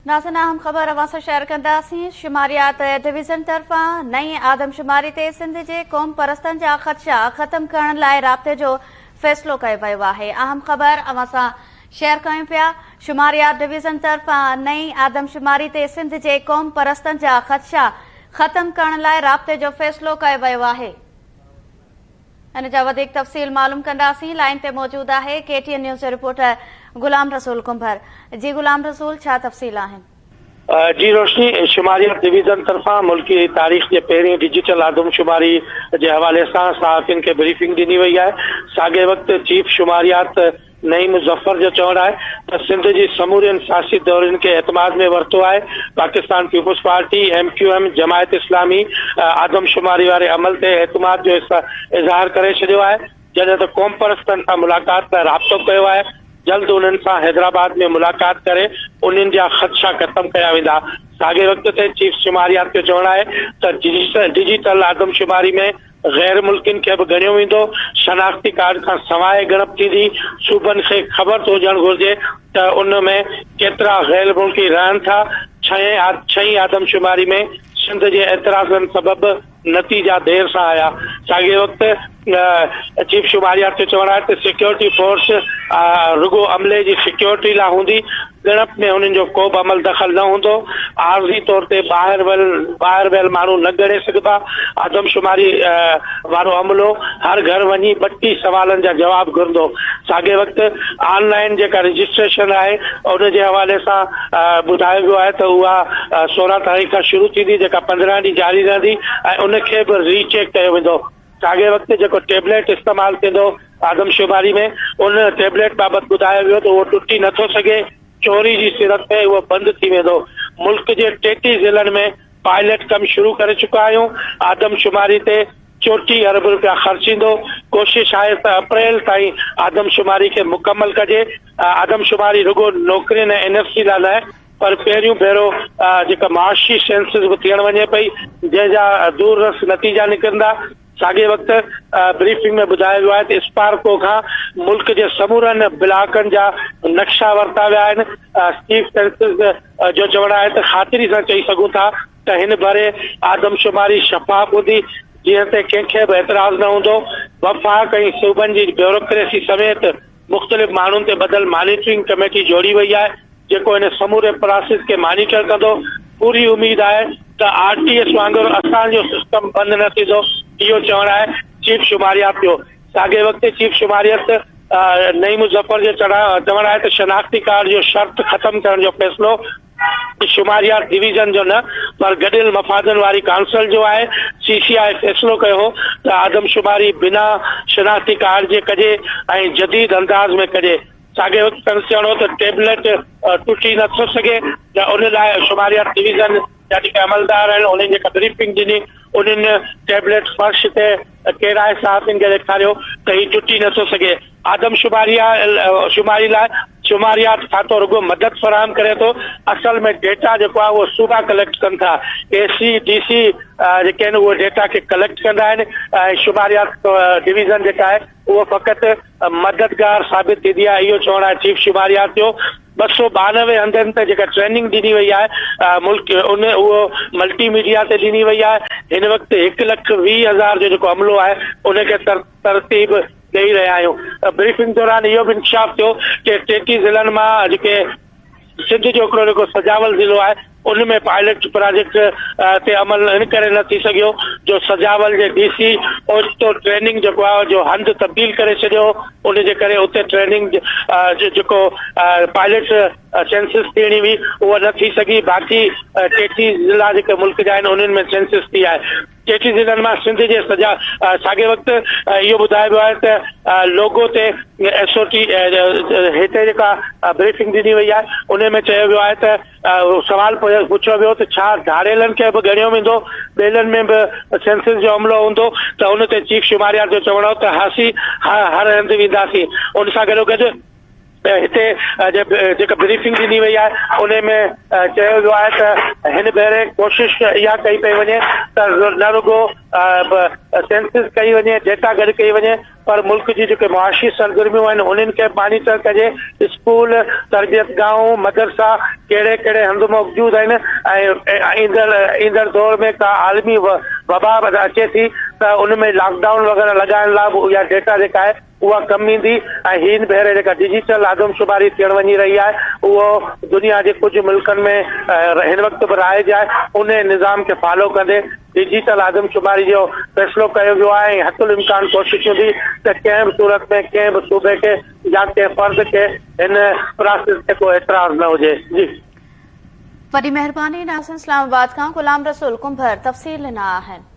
ناظرين اهم خبر اوهان سان شيئر ڪنداسين شماريات ڊويزن طرفان نئين آدمشماري تي سنڌ جي قوم پرستن جا خدشا ختم ڪرڻ لاء رابطي جو فيصلو ڪيو ويو آهي اهم خبر اوهان سان شيئر ڪيون پيا شماريات ڊويزن طرفان نئين آدمشماري تي سنڌ جي قوم پرستن جا خدشا ختم ڪرڻ لاء رابطي جو فيصلو ڪيو ويو آهي ان جا وڌيڪ تفصيل معلوم ڪنداسين لائين تي موجود آهي ڪي ٽي اين نيوز جو رپورٽر غلام رسول ڪنڀر جي غلام رسول ڇا تفصيل آهن. جي روشني شماريات ڊويزن طرفان ملڪي تاريخ جي پهرين ڊجيٽل آدمشماري جي حوالي سان صحافين کي بريفنگ ڏني وئي آهي ساڳئي وقت چيف شماريات نعيم ظفر جو چوڻ آهي ته سنڌ جي سمورين سياسي ڌرين کي اعتماد ۾ ورتو آهي، Pakistan Peoples Party, M Q M, Jamaat Islami آدمشماري واري عمل تي اعتماد جو اظهار ڪري ڇڏيو آهي، جڏهن ته قومپرستن سان ملاقات لاء رابطو ڪيو آهي، جلد انهن سان حيدرآباد ۾ ملاقات ڪري انهن جا خدشا ختم ڪيا ويندا. ساڳئي وقت تي چيف شماريات جو چوڻ آهي ته ڊجيٽل آدمشماري ۾ غير ملڪين کي به ڳڻيو ويندو، شناختي ڪارڊ کان سواء ڳڻپ ٿيندي، صوبن کي خبر ته هجڻ گهرجي ته ان ۾ ڪيترا غير ملڪي رهن ٿا، ڇهين آدمشماري ۾ سنڌ جي اعتراضن سبب نتيجا دير سان آيا، ساڳئي وقت چيف شماريات جو چوڻ آهي ته سيڪيورٽي فورس رڳو عملي جي سيڪيورٽي لاء هوندي، ڳڻپ ۾ انهن جو ڪوبه عمل دخل نه هوندو، عارضي طور تي ٻاهر ويل ٻاهر ويل ماڻهو نه ڳڻي سگهبا، آدمشماري وارو عملو هر گهر وڃي ٻٽي سوالن جا جواب گهرندو، ساڳئي وقت آن لائين جيڪا رجسٽريشن آهي ان جي حوالي سان ٻڌايو ويو آهي ته اها 16 تاريخ کان شروع ٿيندي جيڪا 15 ڏينهن جاري رهندي ۽ ان کي به ري چيڪ ڪيو ويندو. ساڳئي وقت جيڪو ٽيبليٽ استعمال ٿيندو آدمشماري ۾ ان ٽيبليٽ بابت ٻڌايو ويو ته اهو ٽٽي نٿو سگهي، چوري جي صورت ۾ اهو بند ٿي ويندو. ملڪ جي 33 ضلعن ۾ پائلٽ ڪم شروع ڪري چڪا آهيون، آدمشماري تي 34 ارب رپيا خرچ ايندو، ڪوشش آهي ته اپريل تائين آدمشماري کي مڪمل ڪجي، آدمشماري رڳو نوڪرين ۽ اين ايف سي لاء نه پر پهريون ڀيرو جيڪا معاشي سينسز به ٿيڻ وڃي پئي جنهن جا دور رس نتيجا نڪرندا. ساڳئي وقت بريفنگ ۾ ٻڌايو ويو آهي ته اسپارڪو کان ملڪ جي سمورن بلاڪن جا نقشا ورتا ويا آهن. چيف سينسز جو چوڻ آهي ته خاطري سان چئي سگهون ٿا ته هن ڀيري آدمشماري شفاف هوندي جنهن تي ڪنهن کي به اعتراض نه هوندو. وفاق ۽ صوبن جي بيوروڪريسي سميت مختلف ماڻهن تي ٻڌل مانيٽرنگ ڪميٽي جوڙي وئي آهي. جيڪو ان سموري پراسيس کي مانيٽر ڪندو، پوري اميد آهي ته آر ٽي ايس وانگر اسان جو سسٽم بند نه ٿيندو، اهو چوڻ آهي چيف شماريات جو. ساڳئي وقت چيف شماريت نعيم الظفر جو چوڻ آهي ته شناختي ڪارڊ جو شرط ختم ڪرڻ جو فيصلو شماريات ڊويزن جو نه پر گڏيل مفادن واري ڪائونسل جو آهي، سي سي آء فيصلو ڪيو هو ته آدمشماري بنا شناختي ڪارڊ جي ڪجي ۽ جديد انداز ۾ ڪجي. ساڳئي وقت سندس چوڻ هو ته ٽيبليٽ ٽٽي نه ٿو سگهي ته ان لاء شماريات ڊويزن جا جيڪي عملدار آهن انهن جيڪا بريفنگ ڏني انهن ٽيبليٽ فرش تي ڪيرائي صحافين کي ڏيکاريو ته هي ٽٽي نه ٿو سگهي آدمشماري شماري لاء شماريات کاتو رڳو مدد فراهم ڪري ٿو اصل ۾ ڊيٽا جيڪو آهي اهو صوبا ڪليڪٽ ڪن ٿا اي سي ڊي سي جيڪي آهن اهي ڊيٽا کي ڪليڪٽ ڪندا آهن ۽ شماريات ڊويزن جيڪا آهي اهو فقط مددگار ثابت ٿيندي آهي اهو چوڻ آهي چيف شماريات جو 292 هنڌن تي جيڪا ٽريننگ ڏني وئي آهي ملڪ ان اهو ملٽي ميڊيا تي ڏني وئي آهي هن وقت 1,20,000 جو جيڪو عملو آهي ان کي ترتيب ڏئي رهيا آهيون بريفنگ دوران اهو به انڪشاف ٿيو ڪي 33 ضلعن مان جيڪي سنڌ جو هڪڙو جيڪو سجاول ضلعو آهي ان ۾ پائلٽ پراجيڪٽ تي عمل ان ڪري نه ٿي سگهيو جو سجاول جي ڊي سي اوچتو ٽريننگ جيڪو آهي جو هنڌ تبديل ڪري ڇڏيو ان جي ڪري اتي ٽريننگ جيڪو پائلٽ سينسس ٿيڻي هئي اها نه ٿي سگهي باقي 33 ضلعا جيڪي ملڪ جا آهن انهن ۾ سينسس ٿي آهي. 33 ضلعن مان سنڌ جي سجا ساڳئي وقت اهو ٻڌايو ويو آهي ته لوگو تي ايس او ٽي هتي جيڪا بريفنگ ڏني وئي آهي ان ۾ چيو ويو آهي ته سوال پڇيو ويو ته ڇا ڌاڙيلن کي به ڳڻيو ويندو ٻيلن ۾ به سينسس جو عملو هوندو ته ان تي چيف شماريات جو چوڻ هو ته هاسي هر هنڌ وينداسين ان سان گڏوگڏ هتي جيڪا بريفنگ ڏني وئي آهي ان ۾ چيو ويو آهي ته هن ڀيري ڪوشش اها ڪئي پئي وڃي ته نه رڳو سينسز ڪئي وڃي، ڊيٽا گڏ ڪئي وڃي پر ملڪ جي جيڪي معاشي سرگرميون آهن انهن کي مانيٽر ڪجي، اسڪول، تربيت گاهون، مدرسا ڪهڙي ڪهڙي هنڌ موجود آهن ۽ ايندڙ ايندڙ دور ۾ ڪا عالمي وبا به اچي ٿي ته ان ۾ لاڪ ڊائون وغيره لڳائڻ لاء به اها ڊيٽا جيڪا آهي اها ڪم ايندي ۽ هن ڀيري جيڪا ڊجيٽل آدمشماري ٿيڻ وڃي رهي آهي اهو دنيا جي ڪجهه ملڪن ۾ هن وقت به رائج آهي انهي نظام کي فالو ڪندي ڊجيٽل آدمشماري جو فيصلو ڪيو ويو آهي ۽ حت الامڪان ڪوشش هوندي ته ڪنهن به صورت ۾ ڪنهن به صوبي کي يا ڪنهن فرد کي هن پراسيس تي ڪو اعتراض نه هجي. جي. وڏي مهرباني ناظرين اسلام آباد کان غلام رسول ڪنڀر تفصيل ڏنا آهن.